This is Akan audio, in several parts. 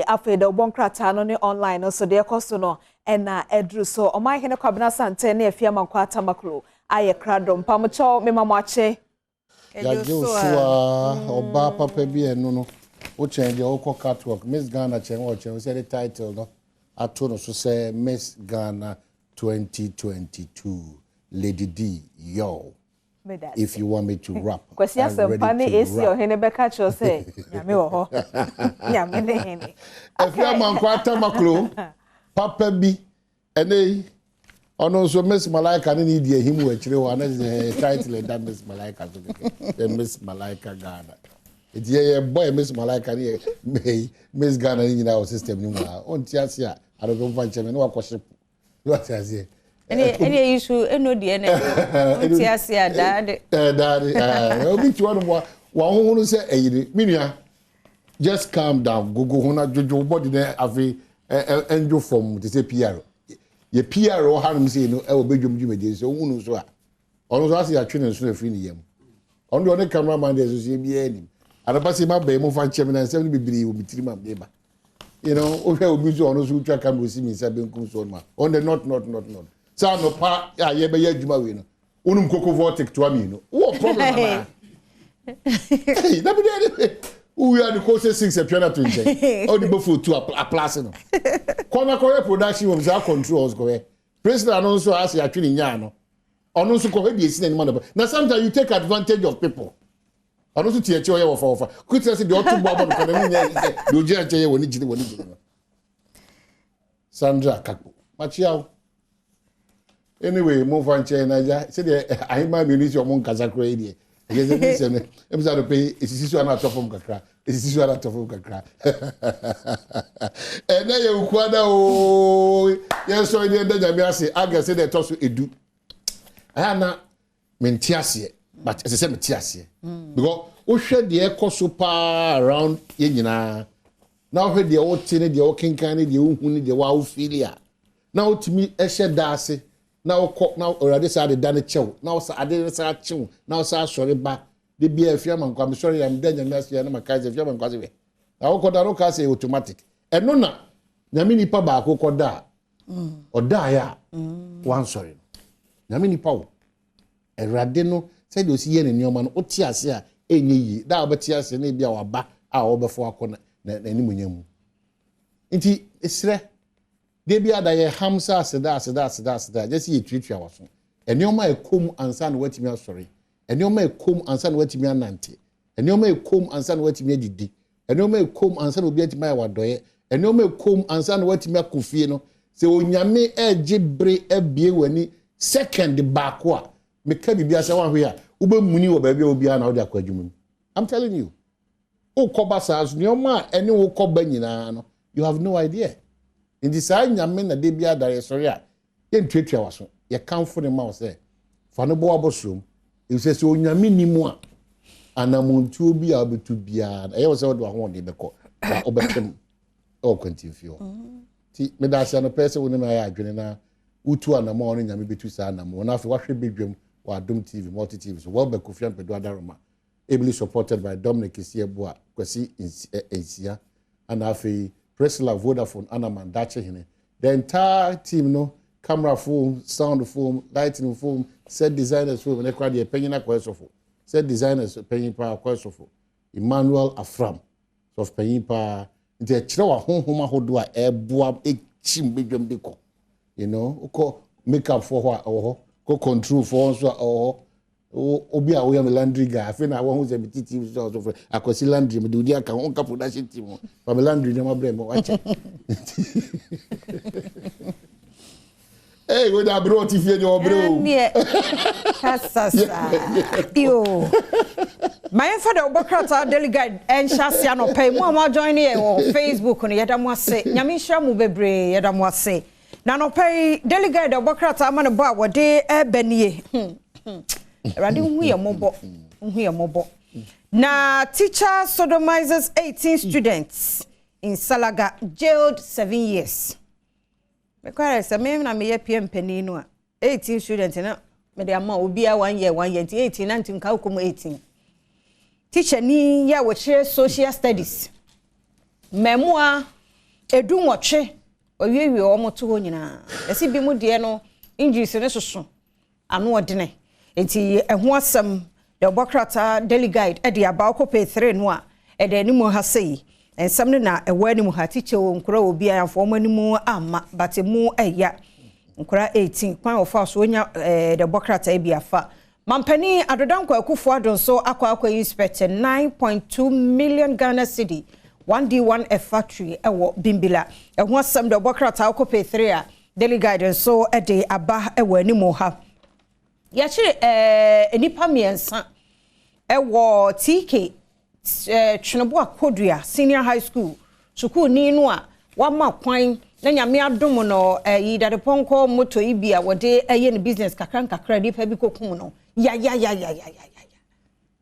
Afei de ɔbɔ nkrataa no ne online no so deɛ ɛkɔ so no ɛna ɛduru so. Ɔmanhene Kwabena Asante ne Afia Amankwa Tamaklo ayɛ krado. Mpamokyɛw mema mo akye. Yɛagye wo so aa ɔbaa papa bi ɛno no wo kyɛn deɛ wokɔ catwalk Miss Ghana kyɛn wɔ kyɛn wo sɛ de title no ato no so sɛ Miss Ghana 2022 Lady D yo if you want me to rap Kwasi Asɛmpa ne AC Ɔhene bɛka kyerɛ sɛ Nyame wɔ hɔ. Nyame ne hene. Afia Amankwa Tamaklo papa bi ɛnɛ yi ɔno nso Miss Malaika ne ne di ahim wɔ akyire hɔ ana sɛ title ɛda Miss Malaika so kɛkɛ sɛ Miss Malaika Ghana nti yɛyɛ bɔ yɛ Miss Malaika ne yɛ Miss Ghana ne nyinaa wɔ system no mu a ɔnte ase a adɔfo mfa nkyɛn me ne wakɔhye po ne wate aseɛ. Ɛne ɛne eyi so ɛno deɛ na ɔnte ase a daa de. Ɛɛ daa de ɛɛ obi ti hɔ nom wa wahohoro sɛ ɛyi de me nua just calm down gogo ho na dwodwo body na afei ɛndwo fam te sɛ PR yɛ PR wɔ hanom sei no ɛwɔ bedwom dwumadie sɛ ohun no nso a ɔno nso ase yɛatwe ne nso afiri ne yam ɔno deɛ ɔne camera man deɛ nso yɛ biara nim anapa sɛ ma bɛn mu fa nkyɛn mi na nsɛm no bebree wɔ me tirim a meba you know wohwɛ obi nso ɔno nso wotwa camera osi mi nsa benkum so ɔno a ɔno deɛ not not not not sɛ anɔpa a yɛbɛyɛ adwuma wei no wonom koko vortic toa mmienu wowɔ problem anaa hey dabi dabi wowia de kɔ sɛ six atwa no ato nkyɛn ɔde bɔfo tu aplase no kɔ na kɔhwɛ production wɔ saa control hɔ kɔhwɛ Priscilla no nso ase atwe ne nyaa no ɔno nso kɔhwɛ deɛ esi n'anim anɔpa na sometimes you take advantage of people ɔno nso te akyi ɔyɛ wɔfa wɔfa kutia sɛ deɛ ɔto bɔ abɔ no kɔ na ne nyɛ sɛ deɛ ogyina nkyɛn yɛ wɔ ne gyina wɔ ne gyina no Sandra Kakpo makyia wo anyway mo fa nkyɛn na agya sɛdeɛ ahemmaa mmienu si ɔmo nkasa koraa yi deɛ ɛyɛ sɛ ne nsɛm no ɛmu sɛ adɔpɛ yi esisi so ana atɔ fam kakra esisi so ana atɔ fam kakra ɛnɛ yɛ nkuada oo yɛn sɔrɔ deɛ ɛda nyame ase agɛ sɛ deɛ ɛtɔ so edu ɛyɛ ana mente aseɛ but ɛsɛ sɛ mete aseɛ because wohwɛ deɛ ɛkɔ so paa around yɛn nyinaa na wohwɛ deɛ wote ne deɛ wokenkan ne deɛ wohu ne deɛ woawofili a na wotumi hyɛ da ase na wokɔ na awurade saa de da no kyɛw na wosa ade no saa kyew na wosa asɔre ba de bia afia ma nkwa mesɔre ya meda nyame ase ya na maka sɛ afia ma nkwa se hwɛ na wokɔ da no woka sɛ automatic ɛno na nyame nipa baako kɔ da a ɔdaeɛ a wansɔre no nyame nipa wo awurade no sɛdeɛ ɔsi yɛ ne nneɛma no wote ase a ɛnyɛ yie da a wobɛte ase na ebi a waba a wɔbɛfo akɔ n'animuonyam mu nti ɛsrɛ da bi ada yɛ ham sɛ aseda aseda aseda aseda gye sɛ yɛtuatua waso nneɛma a ɛkɔ mu ansa na watumi asɔre nneɛma a ɛkɔ mu ansa na watumi anante nneɛma a ɛkɔ mu ansa na watumi adidi nneɛma a ɛkɔ mu ansa na obi atumi ayɛ wadɔyɛ nneɛma a ɛkɔ mu ansa na watumi akɔ fie no sɛ onyame ɛgye bere abie w'ani second baako a meka biribi asɛ wanhwɛ a wobɛmuni wɔ baabi a obiara na wode akɔ adwuma mu. I'm telling you, wokɔba saa so nneɛma a ɛne wo kɔba nyinaa no, you have no idea. Nti saa nyame na de bi ada yɛsɔre a yɛntuatua waso yɛkamfo ne ma wo sɛ fa no bɔ wabɔsorom efisɛ sɛ onyame ni mu a anamontuo bi a wobɛtu biara ɛyɛ wɔ sɛ wode w'ahoɔden bɛkɔ na wobɛpem ɛwɔ kwantimfie hɔ. Nti meda ase anɔpɛ sɛ wo ne me ayɛ adwene na wotu anammɔn a ɔne nyame bɛtu saa anammɔn na afei wahwɛ badwam wɔ Adom TV, Multi TV so. Welbeck Kofi Ampadu Adaroma, ably supported by Dominic Kesieboa, Kwasi Nsia, ana afei Priscilla Vodafone Anaman Dakyehene. The entire team no, camera phone, sound phone, lighting phone, set designers phone, ne kora deɛ panyin akɔyɛ sɔfo, set designers panyin paa akɔyɛ sɔfo, Emmanuel Afram, sɔfo panyin paa. Nti ɛkyerɛ wɔ ahonhom ahodoɔ a ɛboa ɛkyim badwam de kɔ. Wokɔ makeup foɔ hɔ a ɛwɔ hɔ, kɔ control foɔ nso a ɛwɔ hɔ. Obi a woyɛ me laundry guy afei na wɔn ho sɛ me titi so so fɛ akwasi laundry me de odi aka ho nka production team ho fa me laundry nneɛma brɛ me wakyɛ. Ee wo de abere ɔte fie deɛ ɔbrɛ o. Ɛneɛ kasa saa yo. Ma yɛmfa deɛ wobɔ krataa Daily Guide ɛnhyɛ ase anɔpa yi mu a mo ajoin yɛ wɔ Facebook no, yɛda mo ase. Nyame nhyira mo bebree, yɛda mo ase. Na anɔpa yi Daily Guide a wobɔ krataa ma no bɔ a wɔde ɛbɛ nie. Awurade hu yɛ mmɔbɔ, hu yɛ mmɔbɔ. Na teacher sodomizes 18 students in Salaga, jailed 7 years. Mekwara sɛ me na meyɛ pie mpanin no a 18 students na mede ama obiara 1 year 1 year, nti 18 na nti nka wokɔ mu 18. Teacher ni yɛ a wɔkyerɛ social studies mmaamua. 18 wɔawiewie wɔn to hɔ nyinaa. Yɛsi bi mu deɛ no injuries ne soso ano ɔdene. Nti ɛho asɛm deɛ ɔbɔ krataa Daily Guide ɛde aba. Wokɔ page 3 no a, ɛda anim ha sei. Nsɛm no na ɛwɔ anim ha. Tikya wɔ nkora wɔ bi a yɛamfa wɔn anim amma, but emu ɛya nkora 18 kwan wɔfa so onya deɛ ɔbɔ krataa bi afa. Mampanin Addo Dankwa Akufo-Addo nso akɔ inspect 9.2 million Ghana cedi 1D1F factory ɛwɔ Bimbila. Ɛho asɛm deɛ ɔbɔ krataa wokɔ page 3 a, Daily Guide nso ɛde aba ɛwɔ anim ha. Yɛakyere nnipa 3 ɛwɔ TK Tweneboa Kodua Senior High School sukuuni no a wama kwan na Nyame adom no ɛyi dadepɔnkɔ moto yi bi a wɔde ɛyɛ ne business kakra nkakra, nipa bi kɔkum no yayayayayaya.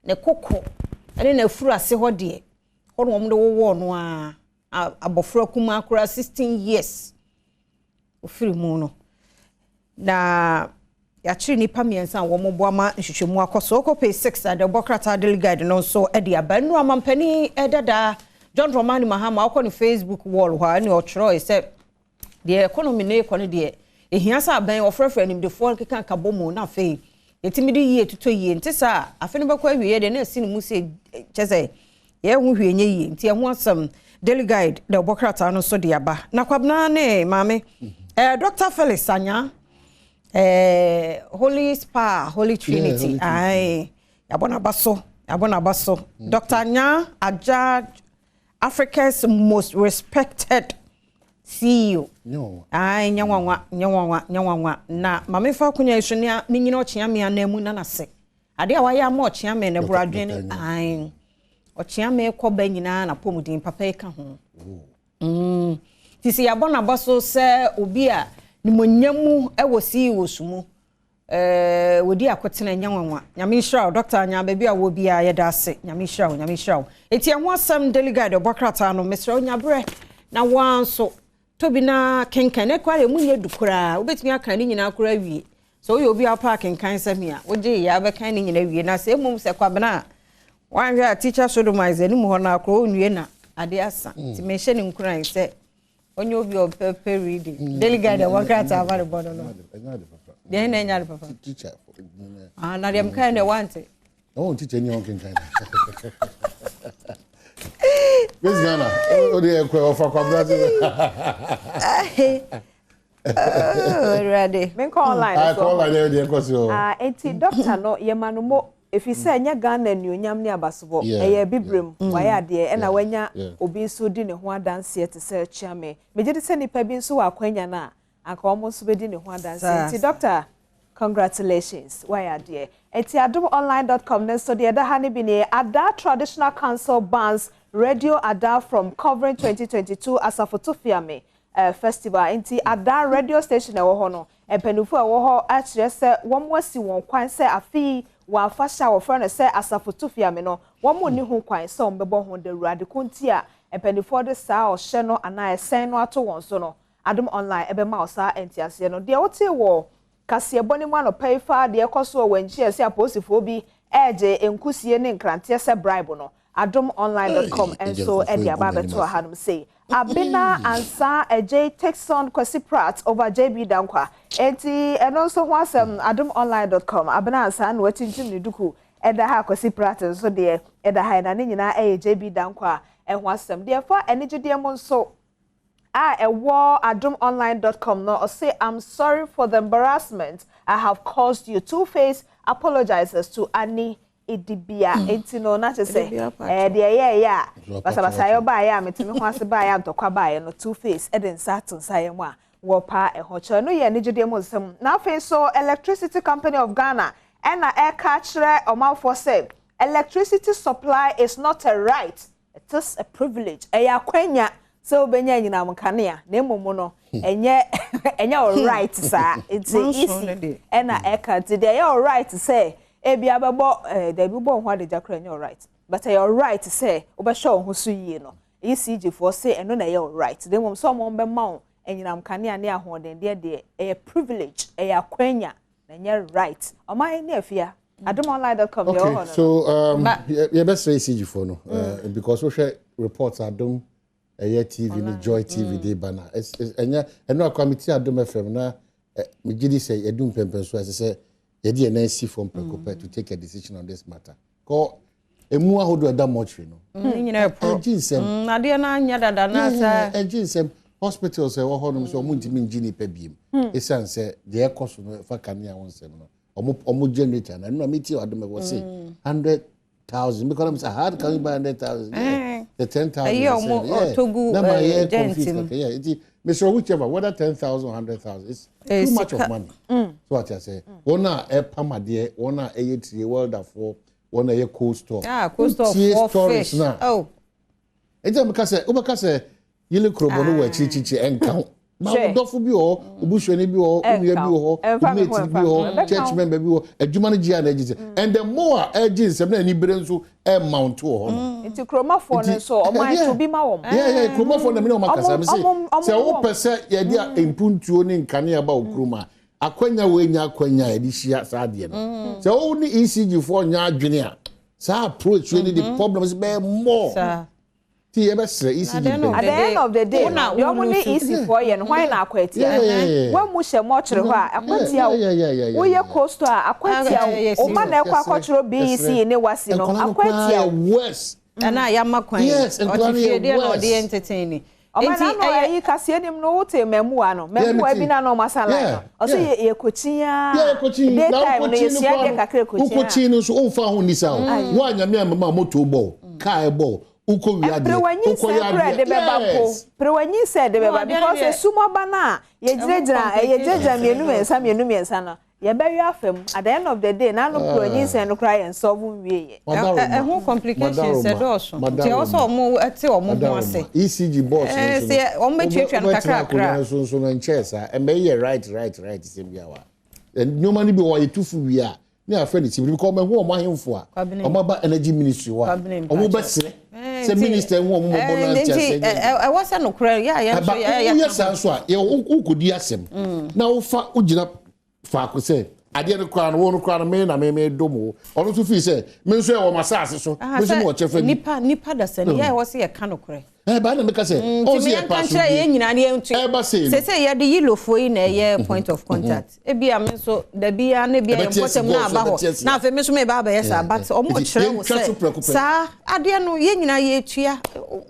Ne koko ɛne n'afuru ase hɔ deɛ hɔ na wɔn de wowɔɔ no a, abɔfra kumaa koraa 16 years ofiri mu no, na yɛakyere nnipa 3 a wɔn boa ma nhwehwɛmu akɔ so. Ɔkɔ page 6 a, deɛ ɔbɔ krataa Daily Guide no nso de aba. Nnura amampanin dada John Dramani Mahama ɔkɔ ne Facebook wall hɔ a, ɛne ɔtwerɛe sɛ deɛ economy no ekɔ no deɛ, ehia sɛ abɛn ɔfrɛfrɛ nimdefoɔ nkeka nkabɔ mu na afei yɛtumi de yie tutɔ yie. Nti saa afe no bɛkɔ awie deɛ na esi ne mu sɛ kyɛ sɛ yɛn ho hwee nyɛ yie. Nti ɛho asɛm Daily Guide deɛ ɔbɔ krataa no nso de aba. Na Kwabena ne maame Dr Felix Anya, Holy Spa, Holy Trinity, ayi yabɔ n'aba so, yabɔ n'aba so. Dr Anya Aja, Africa's most respected CEO. Ayi nyɛ nwanwa, nyɛ nwanwa, nyɛ nwanwa. Na maame fa akonnwa yi so ne menyina ɔkyea anan mu na n'ase adeɛ a wayɛ ama ɔkyea me ne boro adwene. Ayi ɔkyea me kɔ ba nyinaa na pɔmuden papa yi ka ho Nti sɛ yɛabɔ n'aba so sɛ obi a nimonyam mu wɔ CEO so mu wɔdi akotena, nyɛ nwanwa. Nyame nhyira wo, Dr Anya. Baabi a wɔ biara yɛda ase. Nyame nhyira wo, Nyame nhyira wo. Enti ɛho asɛm Daily Guide ɔbɔ krataa no. Mesrɛ wo, nyaberɛ na woa nso tobi na kenkan na kora mu nyɛ du koraa, wobɛtumi aka ne nyinaa koraa awie. Sɛ woyɛ obi a wopɛ akenkan sɛ me a wogye yɛ abɛkan ne nyinaa wie. Na sɛ mmom sɛ Kwabena a woanhwɛ a, teacher sodomize anim hɔ no akorɔ wonwie na ade asa. Nti mehyɛ ne nkuran sɛ onye obi a ɔpɛ reading. Daily Guide ɛwɔ krataa aba ne bɔ no deɛ na ɛnya ade papa. Ah, na deɛ mekae deɛ wante. Ɛwɔn teacher ni ɔn kenkan. Miss Ghana o de ɛkɔ ɔfa Kwabena se. Awurade. Menkɔ online. Ah, kɔ online yɛ deɛ ɛkɔ so. Ah, enti doctor no yɛma no mo efi sɛ ɛnyɛ Ghana anuonyam ne abasobɔ, ɛyɛ bibirem wayɛ adeɛ, ɛna wanya obi nso di ne ho adanseɛ te sɛ Kyiame. Megye di sɛ nipa bi nso wɔ akwanya no a anka wɔn nso bɛdi ne ho adanseɛ. Nti doctor, congratulations, wayɛ adeɛ. Nti adomonline.com ne nso deɛ ɛda ha ne bi nie: Ada Traditional Council bans Radio Ada from covering 2022 Asafotufiame Festival. Nti Ada radio station ɛwɔ hɔ no, mpanimfoɔ a ɛwɔ hɔ akyerɛ sɛ wɔn asi wɔn kwan sɛ afei wɔn afahyɛ a wɔfrɛ no sɛ Asafotufiame no, wɔn nni ho kwan sɛ wɔn bɛbɔ ho dawuro. Adeko nti a mpanimfoɔ de saa ɔhyɛ no anaa ɛsɛn no ato wɔn so no, Adom Online ɛbɛma wo saa nteaseɛ no. Deɛ wote wɔ kaseɛbɔ no mu anɔpa yi fa deɛ ɛkɔ so wɔ wɔn akyi ɛsɛ apolisifoɔ bi ɛregye nkusie ne nkranteɛ sɛ bribe no, adomonline.com nso ɛde aba abɛto ahanom sei: Abena Ansa Agye takes on Kwesi Pratt over JB Dankwa. Enti ɛno nso ho asɛm, adomonline.com. Abena Ansa na wakyinkyim ne duku ɛda ha, Kwesi Pratt nso deɛ ɛda ha, na ne nyinaa ɛyɛ JB Dankwa ɛho asɛm. Deɛ fa anigyedeɛ mu nso a ɛwɔ adomonline.com no, ɔse "I'm sorry for the embarrassment I have caused you." Two Face apologizes to Annie Idibia. Enti no na kyerɛ sɛ deɛ ɛyɛ ɛyɛ a basabasa yɛ baayɛ a metumi ho ase baayɛ a ntɔkwa baayɛ no, Two Face ɛde nsa ato nsa yɛ mu a wɔpa ɛho kyerɛ no. Yɛ anigyedeɛ mu nsɛm. Na afei nso Electricity Company of Ghana ɛna ɛka kyerɛ ɔmanfoɔ sɛ electricity supply is not a right, it is a privilege. Ɛyɛ akwanya sɛ wobɛnya anyinam nkanea, na mmom no ɛnyɛ all right saa. Nti isi ɛna ɛka nti deɛ ɛyɛ all right sɛ ebi abɛbɔ dabi bɔ ho adagya kora ɛnyɛ all right, but ɛyɛ all right sɛ wobɛhwɛ wo ho so yie no. ECG foɔ sɛ ɛno na ɛyɛ all right, na mmom sɛ ɔmo bɛma wo anyinam kanea ne ahoɔden deɛ ɛyɛ privilege, ɛyɛ akwanya na ɛnyɛ right. Ɔman ne afia, adomonline.com deɛ ɛwɔ hɔ no. So yɛbɛsrɛ ECG foɔ no because wohwɛ reports Adom. Ɛyɛ TV ne Joy TV de ba na ɛnyɛ ɛno akora me ti Adom FM na megye di sɛ yɛdu mpɛmpɛn so a ɛsɛ sɛ yɛde yɛn nan si fam prɛko pɛ to take a decision on this matter. Kɔ emu ahodoɔ ɛda mortuary no. Ne nyinaa ɛporɔ. Ɛgye nsɛm. Adeɛ no anyɛ dada na sɛ. Ɛgye nsɛm. Hospitals ɛwɔ hɔnom sɛ wɔn ntumi ngye nipa biem. Esiane sɛ deɛ ɛkɔ so no ɛfa kanea ho nsɛm no. Wɔn wɔn generator na ɛno na mi ti Adom ɛwɔ se 100,000 because I'm saying how can you buy 100,000? Yeah. The 10,000. Ɛyɛ ɔmo ɔtogu Na ma yɛ confused kakra. Yeah. Nti Mr. Whichever, whether 10,000 or 100,000, it's too much of money. So what I say, wɔn a ɛpam adeɛ, wɔn a ɛyɛ tire welderfoɔ, wɔn a ɛyɛ cold store. Ah, cold store for stories fish. Na. Oh. Nti a meka sɛ, wobɛka sɛ yele kurobɔ no wɔ akyirikyirikyiri ɛnka ho. Ma Hwɛ. wo dɔfo bi wɔ hɔ, obusuani bi wɔ hɔ, Ɛnka onua bi wɔ hɔ, Ɛmfa me ho, mate bi ɛmfa wɔ me ho. hɔ, Ɛbɛka church ho. member bi wɔ hɔ, adwuma no gye a na agye sɛ. And the more a ɛgye nsɛm na ani bere nso ɛmount wɔ hɔ no. Nti kuromafoɔ no nso ɔmo ato bi ma wɔn. Yeah, kuromafoɔ na mene ɔmo akasa. Me se, Ɔmo sɛ wopɛ sɛ yɛde a mpuntuo ne nkanea ba wo kurom a, akwanya wei nya akwanya a yɛde hyia saa adeɛ no. Sɛ wo ne ECG foɔ nya adwene a, saa approach wei ne the problems bɛyɛ more. Saa. Ti yɛbɛsrɛ ECG At the end of mpanyinfoɔ. At the end of the day, Wo na deɛ ɔmo ne wo lose. EC foɔ yɛ no, hwan na akɔ atia? Yeah. Wɔn mu hyɛ mɔkyere hɔ a, akɔ atia wo. Yeah. Woyɛ coastal a, akɔ atia Ah, wo. Wo ma na ɛkɔ akɔkyerɛ BEC ne WASSCE no, Nkwadaa no akɔ atia koraa wo. yɛ worse. Ɛna yɛama kwan. Yes, nkwadaa Ɔte no fie yɛ deɛ na worse. ɔde yɛ entertain ni. Ɔmo Nti na no ɛyɛ ɛyi kaseɛ nim no wote mɛmua no mɛmua mete. bi na na ɔmo asa line no ɔsɛ yɛ yɛ kɔkyin Yeah, yɛkɔkyin. Day Na time no wokɔkyin no yɛsua koraa deɛ no, kakra kɔkyin a. wokɔkyin no nso womfa ho nni sa o. Wo a Nyame amema a moto bɔ wo, kaa ɛbɔ wo, wokɔ wia adeɛ, Mperewanyi wokɔyɛ sɛ kura adeɛ. de bɛba mpo. Yes. Mperewanyi sɛ de bɛba No, adeɛ no because deɛ- esum ɔba no a yɛgyinagyina Ɛho yɛgyinagyina mmienu mmiɛnsa mmienu mmiɛnsa no yɛbɛwe afa mu. At the end of the day n'ano mperewanyi sɛ no koraa yɛn nsɔfo nwie yɛ. Madaroma. Ɛho complications Madaroma. ɛdɔɔso. Nti ɛwɔ sɛ ɔmo ɛte ɔmo ho ase. Madaroma. ECG boss no nso no, Sɛ ɔmo bɛtuatua no wobɛtena kakrakra. akonnwa no so nso no nkyɛɛ saa. Ɛmɛ yɛ right sɛm bi awa. Nneɛma no bi wɔ hɔ a yɛtu fo wie a ne afɛ ne sibiri because ɔmo ɛho ɔmo ahemfo a Kwabena. ɔmo aba energy ministry hɔ a Kwabena ɔmo Mpakyɛ. bɛsrɛ sɛ minister ɛho ɔmo mɔbɔ no ante Nti asɛ nyɛ. ɛwɔ sɛ nokorɛ yɛ a yɛn nso Ɛba yɛ woyɛ yɛ saa nso a yɛ wokɔdi asɛm na wofa wogyina faako sɛ adeɛ no koraa no wo no koraa no me na me me dom wo, ɔno nso fii sɛ me nso yɛ wɔ m'asase so, me nso mewɔ kyɛfa bi. Nipa da sɛ yɛ a ɛwɔ sɛ yɛka nokorɛ. Ɛba na meka sɛ Nti ɔn sɛ me yɛ yɛnka pa nkyerɛ yɛn asomdwe nyinaa ne yɛntu. Ɛba sei no. Sɛ yɛde yilofoɔ yi na ɛyɛ point of contact, ebi a me nso dabi a na ebi a yɛn Ɛbɛte asi mpɔtam na bɔɔl so, aba ɛbɛte hɔ asi. Na afei me nso meba abɛyɛ saa, but ɔmo Nti kyerɛ wo yɛntwa so prɛko sɛ pɛ. saa adeɛ no yɛn nyinaa yɛtua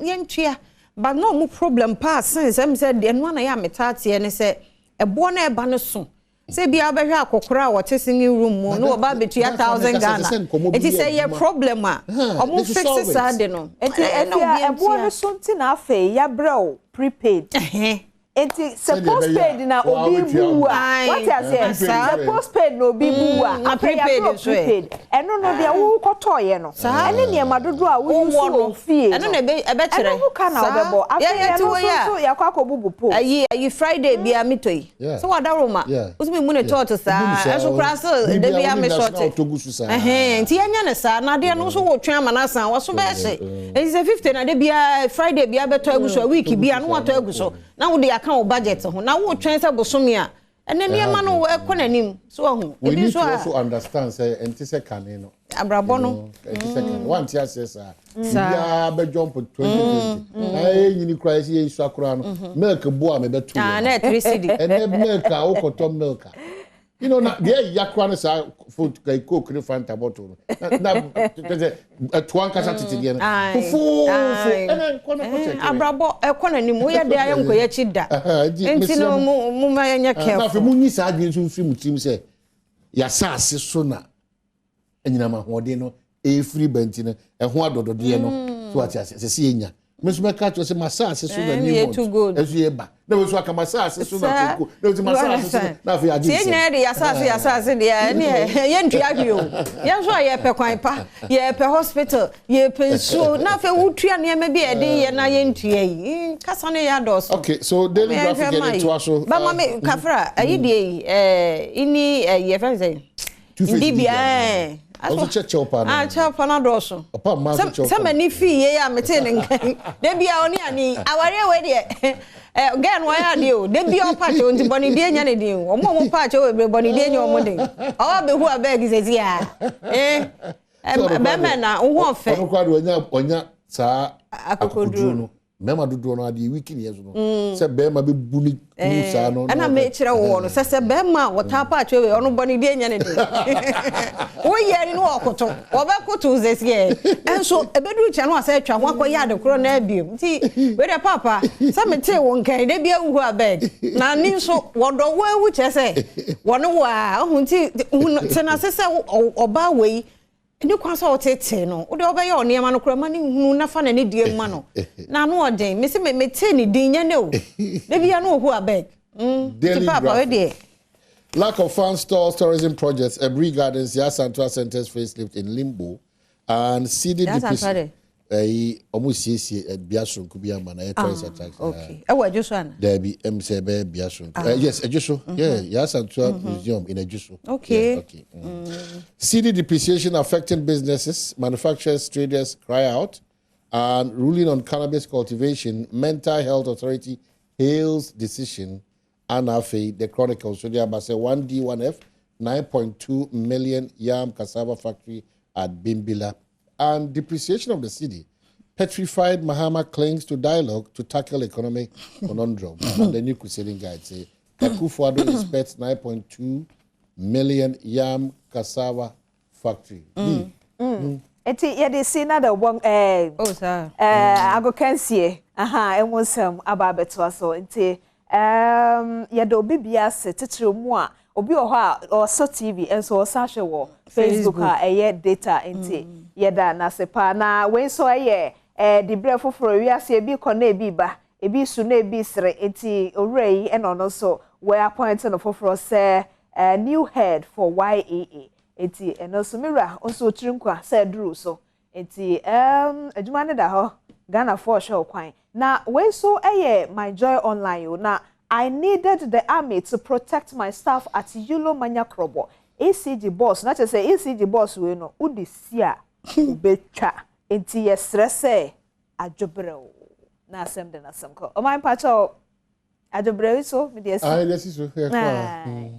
yɛntua, but na ɔmo problem paa sen sɛ mi sɛ deɛ noa na yɛ a meta ateɛ ne sɛ ɛboɔ na ɛba no so sɛ bia wobɛhwɛ akɔkora a wɔte singing room mu na wɔba abɛtua That's why 1,000 meka sɛ Ghana sɛ nkɔmmɔ bi nti yɛ sɛ yɛ adwuma. problem a ɔmo they should fix solve it. saa de no. Nti Ɛna efi a obi ɛboɔ no ntua. so nti na afei yɛabrɛ wo prepaid. Ɛhɛn. Nti sɛ Sɛdeɛ ɛbɛyɛ a postpaid na wɔn a obi wɔtua bu wo. a Aye. wate aseɛ Saa. sɛ postpaid na obi bu a Na afei prepaid yɛabrɛ wo nso ɛ. prepaid ɛno no deɛ wokɔtɔɔyɛ no ɛne nneɛma dodoɔ a woyi Wowɔ so no. wɔ fie Ɛno na ɛbɛkyerɛ. ɛno ho ka na Saa. wobɛbɔ afei Yɛyɛ ɛno te wɔ nso yi a- nso yɛakɔ akɔbubu post. Ayi Friday bia metɔ yi Yeah. sɛ wadaroma wosimi mu ne tɔɔto saa ɛso koraa sɛ da bia me sɔte. Ɔtɔ gu so saa. Ɛhɛn, nti yɛnyɛ ne saa na adeɛ no nso wotwe ama no asan waso bɛyɛ hye, nti sɛ 50 na de bia Friday bia bɛtɔ agu so a, week bia no watɔ agu so na wode aka wo budget ho na wotwɛn sɛ bosome a ɛnɛ nneɛma no ɛkɔ n'anim so ahu. We Ebi need nso to a also understand sɛ ɛnte sɛ kane no. Abrabɔ no. Ɛnte sɛ kane wante aseɛ saa biribiara bɛdwɔmpo 2020 na ɛyɛ nyini koraa yɛsɛ yɛnsua koraa no milk bo a mebɛto Ah, yɛ na ɛ 3 cedi. ɛnɛ milk a wokɔtɔ milk a na deɛ ɛya koraa no saa food Coke ne Fanta bottle no na kyerɛ sɛ ɛtoa nkasa tete deɛ no fofoofo ɛnɛ nkɔ no kɔkyɛ. Abrabɔ ɛkɔ n'anim, woyɛ de ayɛ nkɔyɛ akyi da nti no mo ma yɛnyɛ Na afei careful. munyi saa adwene nso mfiri mu tirim sɛ yɛasase so na anyinam ahoɔden no ɛfiri ba nti no ɛho adɔdɔdeɛ no so wate ase ɛsɛ sɛ yɛnya me nso mɛka kyerɛ sɛ masase so na Eh, new yɛ month too good. ɛnso yɛba na wei nso aka masase so na koko na wei nso masase so na afei agye Tie nsɛm. nyinaa de yasase deɛ ɛne yɛntua hwee o, yɛn nso a yɛpɛ kwan pa, yɛpɛ hospital, yɛpɛ nsuo na afei wotua nneɛma bi a yɛde yɛ na yɛntua yi kasa no yɛ adɔɔso. Okay, so Daily Graphic yɛde toa so. Bama me kafra ayi deɛ yi ɛɛ ini ɛyi yɛfrɛ no sɛ Two-Face Ndibia Dibia. ɛɛ. Ɔnso kyɛ kyɛw paa no. Ah, kyɛw pa no adɔɔso. Ɔpa mmaa nso kyɛw Sɛ pa. m'ani fii yie a metee ne nkan da bia ɔne ani awareɛ wei deɛ ɛ gɛn no ɔyɛ adeɛ o, da bia ɔpa kyɛw nti bɔnedie nya ne din o. Ɔmo a ɔmo pa kyɛw bebree bɔnedie nya ɔmo den ɔwɔ abɛhu abɛɛgi sɛsi a ee Sɛ ɔno koraa bɛrima deɛ- na wo ho ɔfɛ. Ɔno koraa deɛ ɔnya saa Akokoduro. akokoduro no. Mmarima dodoɔ no adeɛ wiki ne yɛ so no mm. sɛ bɛrima bɛbu ne kunu eh, saa no. Ɛna mekyerɛ wo no sɛ sɛ bɛrima a wɔtaa pa atwe wei ɔno bɔ ne deɛ nyɛ ne de. Woyɛ ne no ɔkoto wɔbɛkoto sɛsiɛ ɛnso ɛbɛduru kyɛ no asɛ atwa ho akɔyɛ ade korɔ no abiem nti wei deɛ paapa sɛ metee wo nkan da bi awu hɔ abɛg na ne nso wɔdɔ wo awu kyerɛ sɛ wɔne wo a ɔho nti tena ase sɛ ɔbaa wei Ɛni kwan sɛ wotetee no. Wo deɛ wobɛyɛ ɔnneɛma no koraa ma no nhunu na fa n'ani die ma no. Na ano ɔden. Mese me metee ne din nyɛ ne o. Da biara no ohu abeg. Mm. Daily Nti paapa wei deɛ. Lack of funds stalls tourism projects, Aburi Gardens, Yaa Santua Centre's facelift in limbo, and cedi Yaa Santua depreciation. de? Ɛyi ɔmo siesie bea soronko bi ama na ɛyɛ tourist Ah, attraction. okay. Ɛwɔ Adwo so ana? Daabi, ɛm sɛ ɛbɛyɛ bea soronko. Ah. Eh, yes, Adwo so. Yeah, Yaa Santua Museum in Adwo so. Okay. Yeah, okay. Cedi depreciation affecting businesses, manufacturers, traders cry out, and ruling on cannabis cultivation, Mental Health Authority hails decision, and afei the Chronicle so de aba sɛ 1D 1F 9.2 million yam cassava factory at Bimbila, and depreciation of the cedi. Petrified Mahama clings to dialogue to tackle economic conundrum. And the New Crusading Guide say Akufo-Addo inspects 9.2 million yam cassava factory. Mm. Mm. Nti yɛde si na da wɔn ɛɛ Oh, saa. ɛɛ agokansie aha ɛho nsɛm aba abɛtoa so nti ɛɛm yɛde obi bia ase titiri mu a obi wɔ hɔ a ɔsɔ TV nso ɔsan hwɛ wɔ Facebook a ɛyɛ data nti yɛda n'ase paa na wei nso ɛyɛ ɛɛ dibrɛ foforɔ wiase ebi kɔ na ebi ba ebi su na ebi sere nti owura yi ɛna ɔno nso wɔ appoint no foforɔ sɛ ɛɛ new head for YEA nti ɛno nso mewura nso otiri nkwa sɛ ɛduru so nti ɛɛm adwuma no da hɔ Ghanafoɔ hwɛ ɔkwan na wei nso ɛyɛ My Joy Online o na I needed the army to protect my staff at Yulo Manya Krobo ECG boss na kyerɛ sɛ ECG boss wei no wode si a wobɛtwa nti yɛsrɛ sɛ adwobrɛw na asɛm de n'asɛm kɔ ɔman mpakyɛw adwobrɛw yi so mede asi Ah, yes, so. Yeah, Aye.